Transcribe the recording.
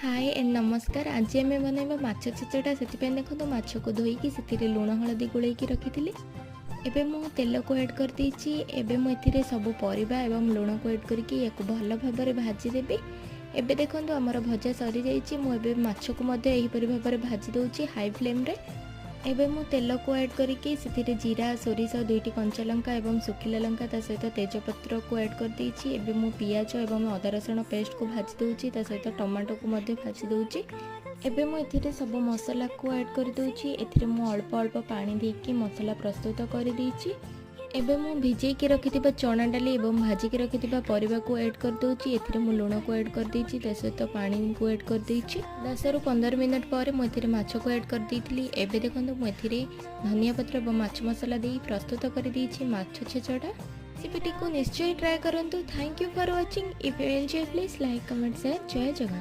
ହାଏ and ନମସ୍କାର। ଆଜି ଆମେ ବନାଇବା ମାଛ ଛେଚଡ଼ା। ସେଥିପାଇଁ ଦେଖନ୍ତୁ, ମାଛକୁ ଧୋଇକି ସେଥିରେ ଲୁଣ ହଳଦୀ ଗୋଳେଇକି ରଖିଥିଲି। ଏବେ ମୁଁ ତେଲକୁ ଆଡ଼୍ କରିଦେଇଛି। ଏବେ ମୁଁ ଏଥିରେ ସବୁ ପରିବା ଏବଂ ଲୁଣକୁ ଆଡ଼୍ କରିକି ୟାକୁ ଭଲ ଭାବରେ ଭାଜିଦେବି। ଏବେ ଦେଖନ୍ତୁ, ଆମର ଭଜା ସରିଯାଇଛି। ମୁଁ ଏବେ ମାଛକୁ ମଧ୍ୟ ଏହିପରି ଭାବରେ ଭାଜି ଦେଉଛି ହାଇ ଫ୍ଲେମ୍ରେ। ଏବେ ମୁଁ ତେଲକୁ ଆଡ଼୍ କରିକି ସେଥିରେ ଜିରା, ସୋରିଷ, ଦୁଇଟି କଞ୍ଚା ଲଙ୍କା ଏବଂ ଶୁଖିଲା ଲଙ୍କା, ତା ସହିତ ତେଜପତ୍ରକୁ ଆଡ଼୍ କରିଦେଇଛି। ଏବେ ମୁଁ ପିଆଜ ଏବଂ ଅଦା ରସୁଣ ପେଷ୍ଟକୁ ଭାଜି ଦେଉଛି, ତା ସହିତ ଟମାଟୋକୁ ମଧ୍ୟ ଭାଜି ଦେଉଛି। ଏବେ ମୁଁ ଏଥିରେ ସବୁ ମସଲାକୁ ଆଡ଼୍ କରିଦେଉଛି। ଏଥିରେ ମୁଁ ଅଳ୍ପ ଅଳ୍ପ ପାଣି ଦେଇକି ମସଲା ପ୍ରସ୍ତୁତ କରିଦେଇଛି। ଏବେ ମୁଁ ଭିଜେଇକି ରଖିଥିବା ଚଣା ଡାଲି ଏବଂ ଭାଜିକି ରଖିଥିବା ପରିବାକୁ ଆଡ଼୍ କରିଦେଉଛି। ଏଥିରେ ମୁଁ ଲୁଣକୁ ଆଡ଼୍ କରିଦେଇଛି, ତା ସହିତ ପାଣିକୁ ଆଡ଼୍ କରିଦେଇଛି। 10ରୁ 15 ମିନିଟ୍ ପରେ ମୁଁ ଏଥିରେ ମାଛକୁ ଆଡ଼୍ କରିଦେଇଥିଲି। ଏବେ ଦେଖନ୍ତୁ, ମୁଁ ଏଥିରେ ଧନିଆ ପତ୍ର ଏବଂ ମାଛ ମସଲା ଦେଇ ପ୍ରସ୍ତୁତ କରିଦେଇଛି ମାଛ ଛେଚଡ଼ା। ରେସିପିଟିକୁ ନିଶ୍ଚୟ ଟ୍ରାଏ କରନ୍ତୁ। Thank you for watching. If you enjoy, please like, comment, share. Jay Jagannath.